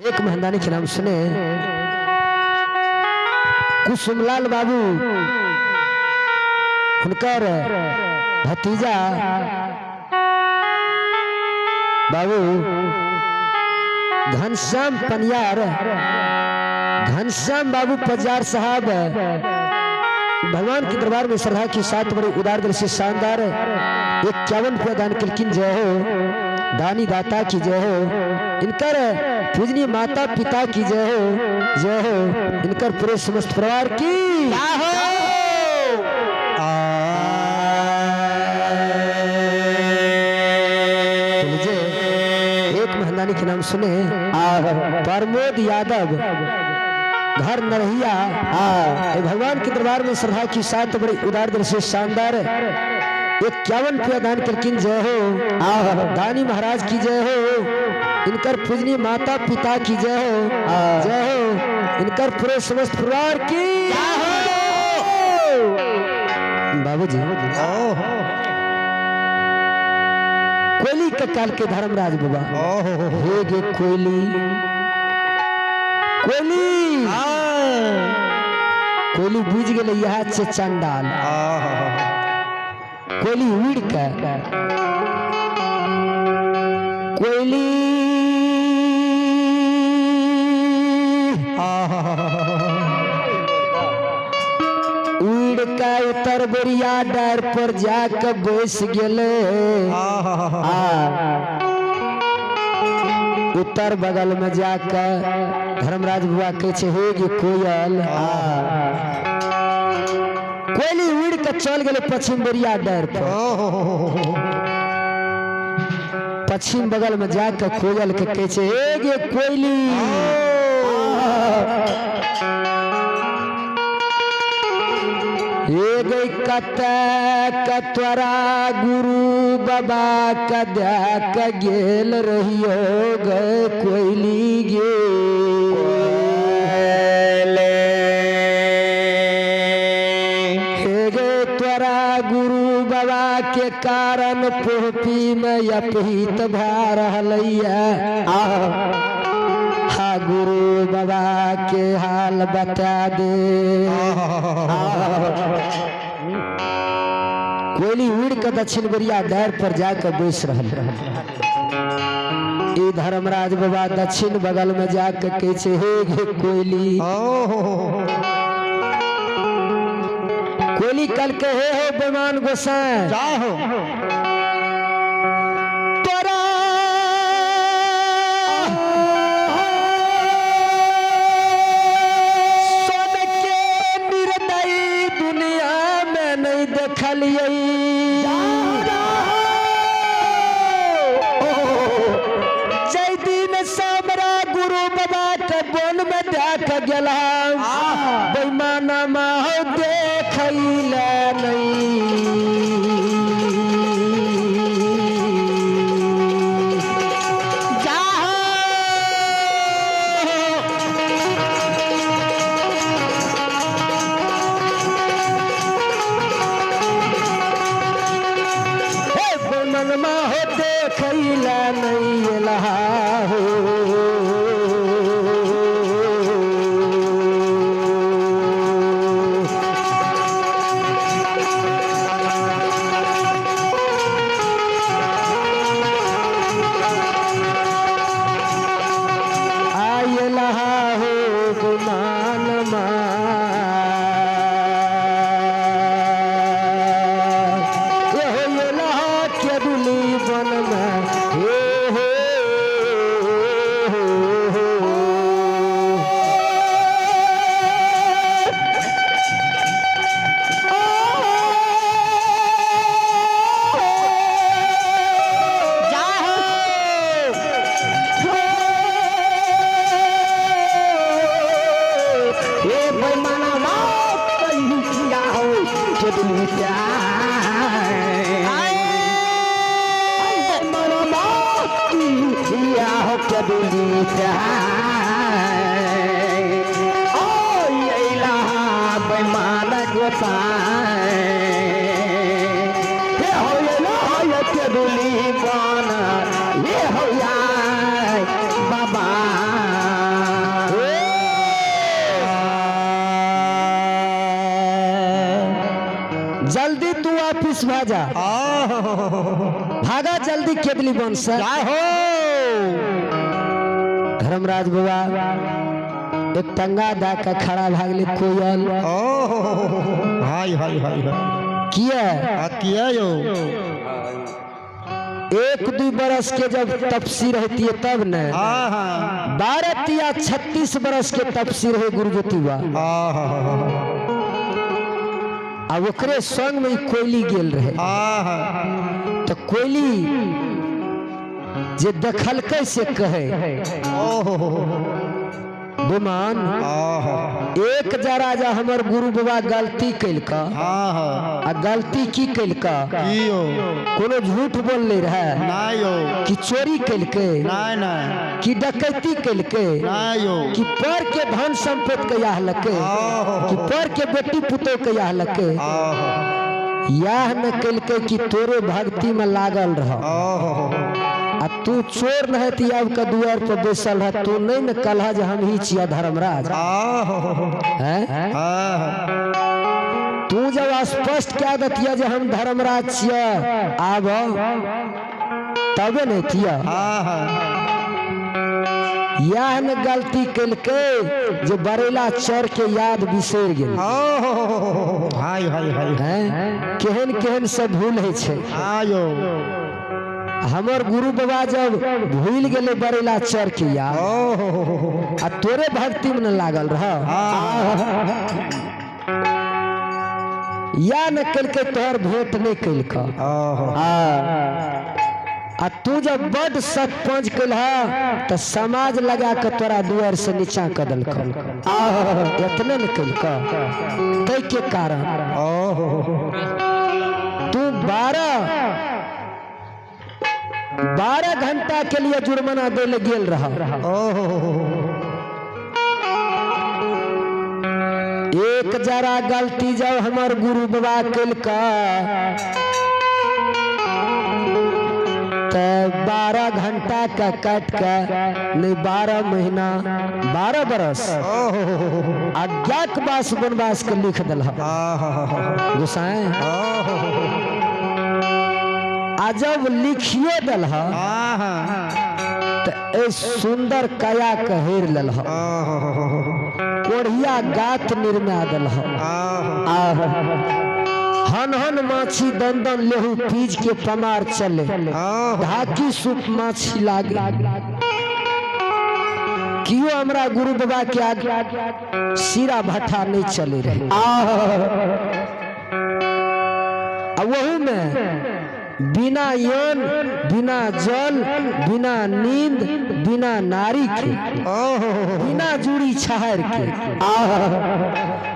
एक मेहंदानी के नाम सुने कुसुमलाल बाबू, हुनकर भतीजा बाबू घनश्याम पनियार, घनश्याम बाबू पजार साहब भगवान के दरबार में श्रद्धा के साथ बड़े उदार दिल से शानदार 51 रुपया दान किलकिन। जय हो दानी दाता की जय हो, इनकर पूजनीय माता पिता की जय हो, जय हो इनकर पूरे समस्त परिवार की हो। तो लीजिए एक महंदानी के नाम सुने प्रमोद यादव, घर नरहिया, भगवान के दरबार में श्रद्धा के साथ बड़े उदार दिल से शानदार 51 रुपया दान करकिन। जय हो दानी महाराज की जय हो, इनकर पूजनीय माता पिता की जय हो, जय हो इनकर पूरे समस्त परिवार की। बाबूजी कोयली के काल के धर्मराज बाबा हे गे कोयली, कोयली कोयली बुझ गेलै इएह छै चंडाल। कोयली उड़ के कोयली उड़ के उतर बोरिया डार पर जाके बैस गेलै। आ उत्तर बगल में जाके धर्मराज बुआ कहै छै हे गे कोयल। कोयली उड़ के चल गेलै पश्चिम बोरिया डार पर। पश्चिम बगल में जाके कोयल के कहै छै हे गे कोयली, हे गे कतऽ कतोरा गुरु बाबा के दए के गेल रहियो गे कोयली गे। हे गे तोरा गुरु बाबा के कारण पोपी में अपहित भए रहलैया। हा गुरु बाबा के हाल बता दे। कोयली उड़ के दक्षिण बरिया डार पर जाके बैस रहल। ई धर्मराज बाबा दक्षिण बगल में जाके कहै छै हे गे कोयली। कोयली कल के हे हो बेमान गोसाई जाहो तोरा सोन के निर्दयी दुनिया में नहीं देखलियै। जय दिन हमरा गुरु बाबा के बोन में देख गेला बेईमाना माहो देखैला नहीं। हे बेमनमा हो देखैला नहीं एलहा हो। आयलहा हो गुमान मा ये हो एलहा के दुली बन में हे हे हो। हे बेईमाना कहिया हो के दुनिया बेईमाना किया हो के दुनिया ओ अइला बेईमान गोसाई हे हो अइला हो के दुली बन हे हो या बाबा। जल्दी तू वापिस भाजा, भागा जल्दी केदली वन से। हो। धर्मराज बाबा एक टंगा दा के खड़ा भागले कोयल। हाय हाय हाय हाय। किया? आ किया यो? एक दो बरस के जब तपसी रहती है तब न, हाँ हाँ। 12 या 36 बरस के तपसी रहे गुरुज्योति बा। आ ओकरे संग में कोयली गेल रहे। तो कोयली जे देखलकै से कहे बेमान, एक जरा जा हमर गुरु बाबा गलती कैलका। आ गलती की कैलका? कोनो झूठ बोलले रहे कि चोरी कैलकै कि डकैती कैलकै कि पर के धन संपत्ति के याहलकै कि पर के बेटी पुतोह के याहलकै? याह न कैलकै कि तोरे भक्ति में लागल रह। आ तू चोर नहीं ती आब के दुआर पर बैसल रह, तू नहीं न कलह जे हम ही छिया धर्मराज हैं। तू जब स्पष्ट कह दतिया जे हम धर्मराज छिया आब तबे नहीं थिया। यह न गलती कैलकै जे बरेला चोर के याद बिसरि गेल। हाय हाय हाय। हैं, केहन केहन सब भूल है छै। आयो। हमर गुरु बाबा जब भूल गेले बरेला चर के याद, आ तोरे भक्ति में न लागल रह। या न कैलकै तोहर भेंट नहीं कैलक। आ तू जब बड सतपंच कैलह तो समाज लगा के तोरा दुआर से नीचा कर देलक। इतने न कैलक तै के कारण तू 12 घंटा के लिए जुर्माना दे ले गेल रहा। एक जरा गलती जब हमर गुरु बाबा कैलका तो 12 घंटा का काट के नहीं 12 महीना 12 बरस अज्ञात वास वनवास के लिख दिल गोसाई। आ जब लिखिए दिल तो ए सुंदर कया के हेर लेल, कोढ़िया गात निर्मा दिल, हन हन माछी दन दन लेहू पीज के पमार चले, ढाकी सूप माछी लागे। क्यों हमरा गुरु बाबा के आगे सिरा भट्ठा नहीं चले रहे। आ वहू में बिना यौन, बिना जल, बिना नींद, बिना नारी के, बिना जुड़ी छहर के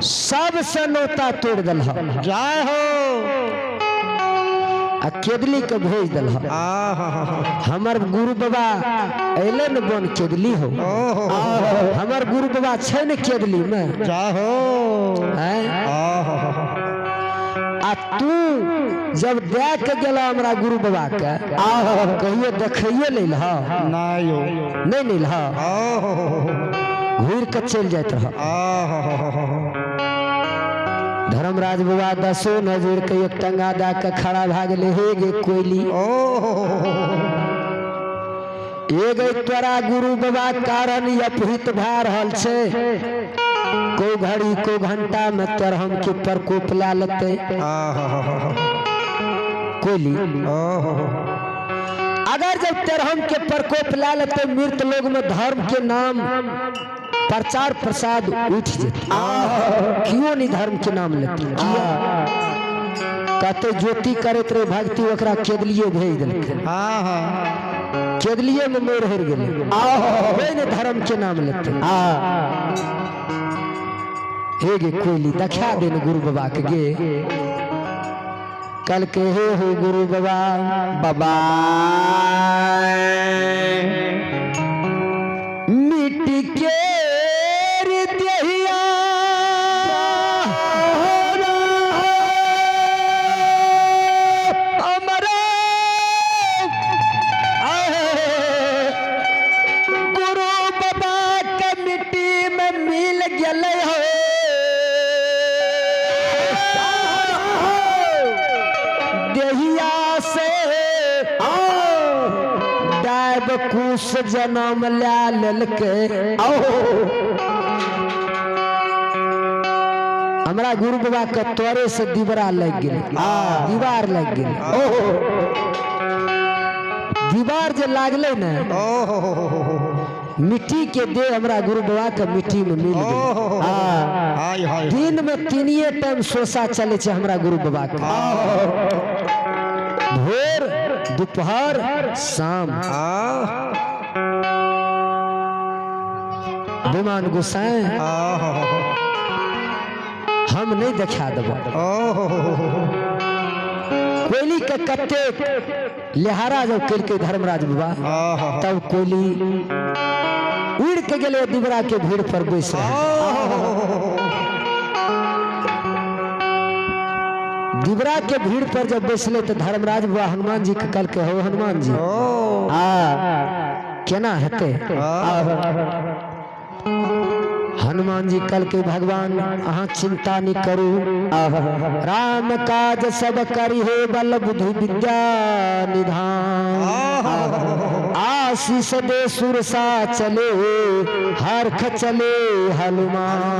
सब से नोता तोड़ दिल। जय हो। आ केदली के भेज दिल। हमर गुरु बाबा अले न बन केदली हो, हमर गुरु बाबा छै न केदली में। जय हो। हैं? आ तू जब दे के गेल हमरा गुरु बाबा के कहियो देखिए ले लह? नायो। नहीं ले लह, घूर के चल जात रह। धर्मराज बाबा दसो नजर के एक टंगा दा के खड़ा भा गेले। हे गे कोयली, ए गे तोरा गुरु बाबा कारण अपहृत भा रहल छै, को घड़ी को घंटा में तोर हम के प्रकोप ला लेते। कोयली, अगर जब तेरहम के प्रकोप ला लेते मृत लोग में धर्म के नाम प्रचार प्रसाद उठ जेते। क्यों नहीं धर्म के नाम लेते? कहते ज्योति करैत रहे भक्ति, ओकरा केदलिए भेज देलकै। केदलिए में मोर हेर गेलै, ने धर्म के नाम लेते। हे गे कोयली, देखा दे ने गुरु बाबा के गे। कल के हे हो गुरु बाबा, बाबा मिट्टी के देहिया अमर गुरु बाबा के मिट्टी में मिल गेलै हो। मनुष्य जन्म ला लेलकै। हमरा गुरु बाबा के तोरे से दीवार लग गेल, दीवार लग गेल। दीवार जे लागले ने, मिट्टी के देह हमरा गुरु बाबा के मिट्टी में मिल गेल। हाय हाय। दिन में तीनिये टाइम सोसा चले छै हमरा गुरु बाबा के, भोर, दोपहर, शाम। विमान गोसाई, हम नहीं देखा देब। कोयली के कतेक लिहारा जब केलकै धर्मराज बाबा, तब कोयली उड़ के गेलै, दिबरा के भीड़ पर बैस रहे। दिबरा के भीड़ पर जब बैसले तो धर्मराज बाबा हनुमान जी के कहलकै, हो हनुमान जी, आ केना हेतै? हनुमान जी कल के, भगवान, अहाँ चिंता नहीं करू, राम काज सब करी हो बल बुद्धि विद्या निधान, आशीष दे सुरसा चले हरख चले हनुमान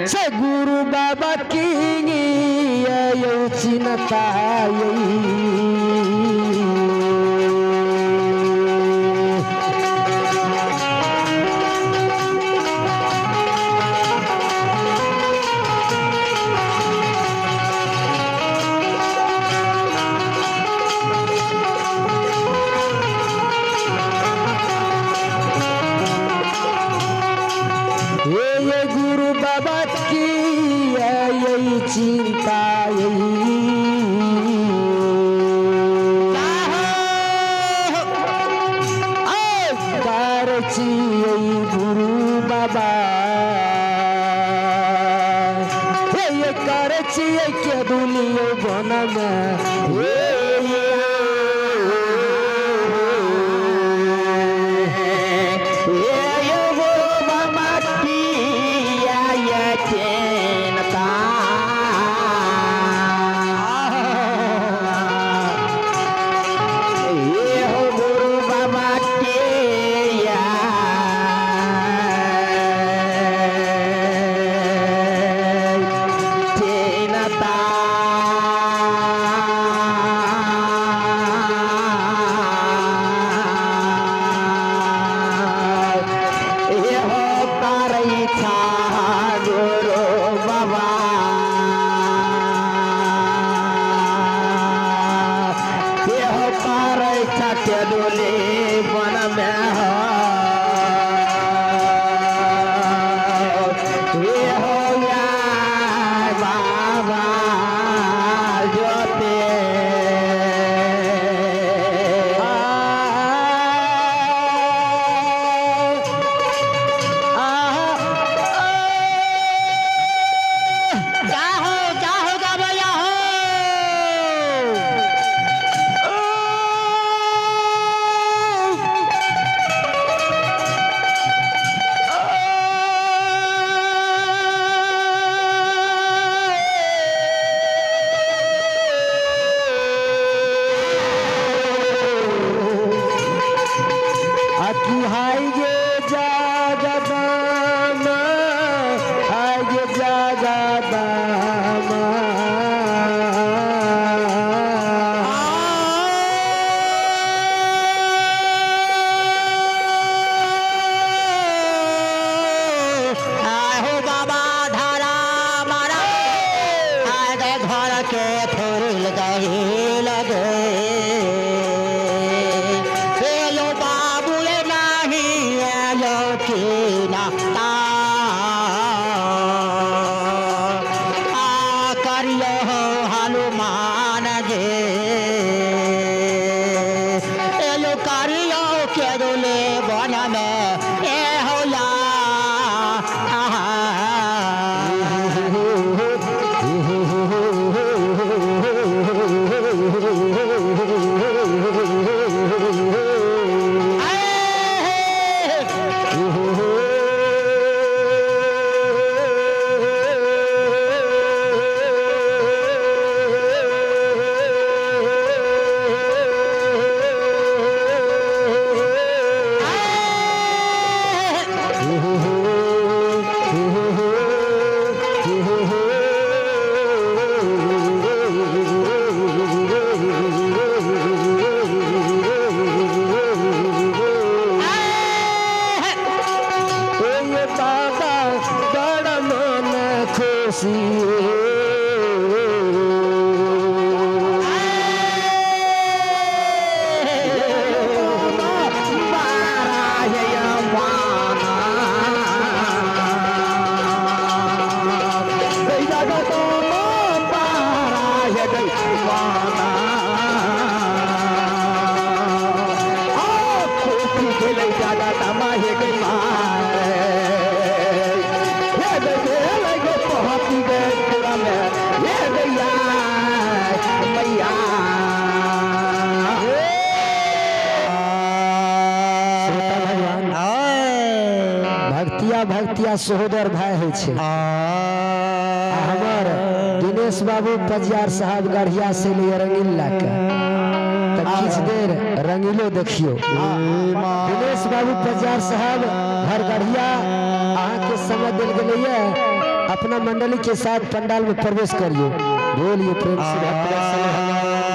से। गुरु बाबा की चिंता। हे ये गुरु बाबा की यही चिंता यही कर गुरु बाबा, हे ये कर के दुलियो बन में हे। अकी हाय गे जागदामा, हाय गे जागदामा। आहो बाबा धारा मारा आए गए घर के थोड़ी गई लगे यो बाबू नहीं यो की ना आ करियो हनुमान गे यो करियो के डोले बन में ए होला। खुशी। श्रोता भगवान, भक्तिया भक्तिया सहोदर भाई होइ छै। आ हमर दिनेश बाबू पजियार साहब गढ़िया से लिए रंगीन लाके, तऽ किछु देर रंगीलो देखियो। दिनेश बाबू पजियार साहब घर गढ़िया, अहाँके समय दिल गेलैये, अपना मंडली के साथ पंडाल में प्रवेश करियो। बोलिए प्रेम से भक्त।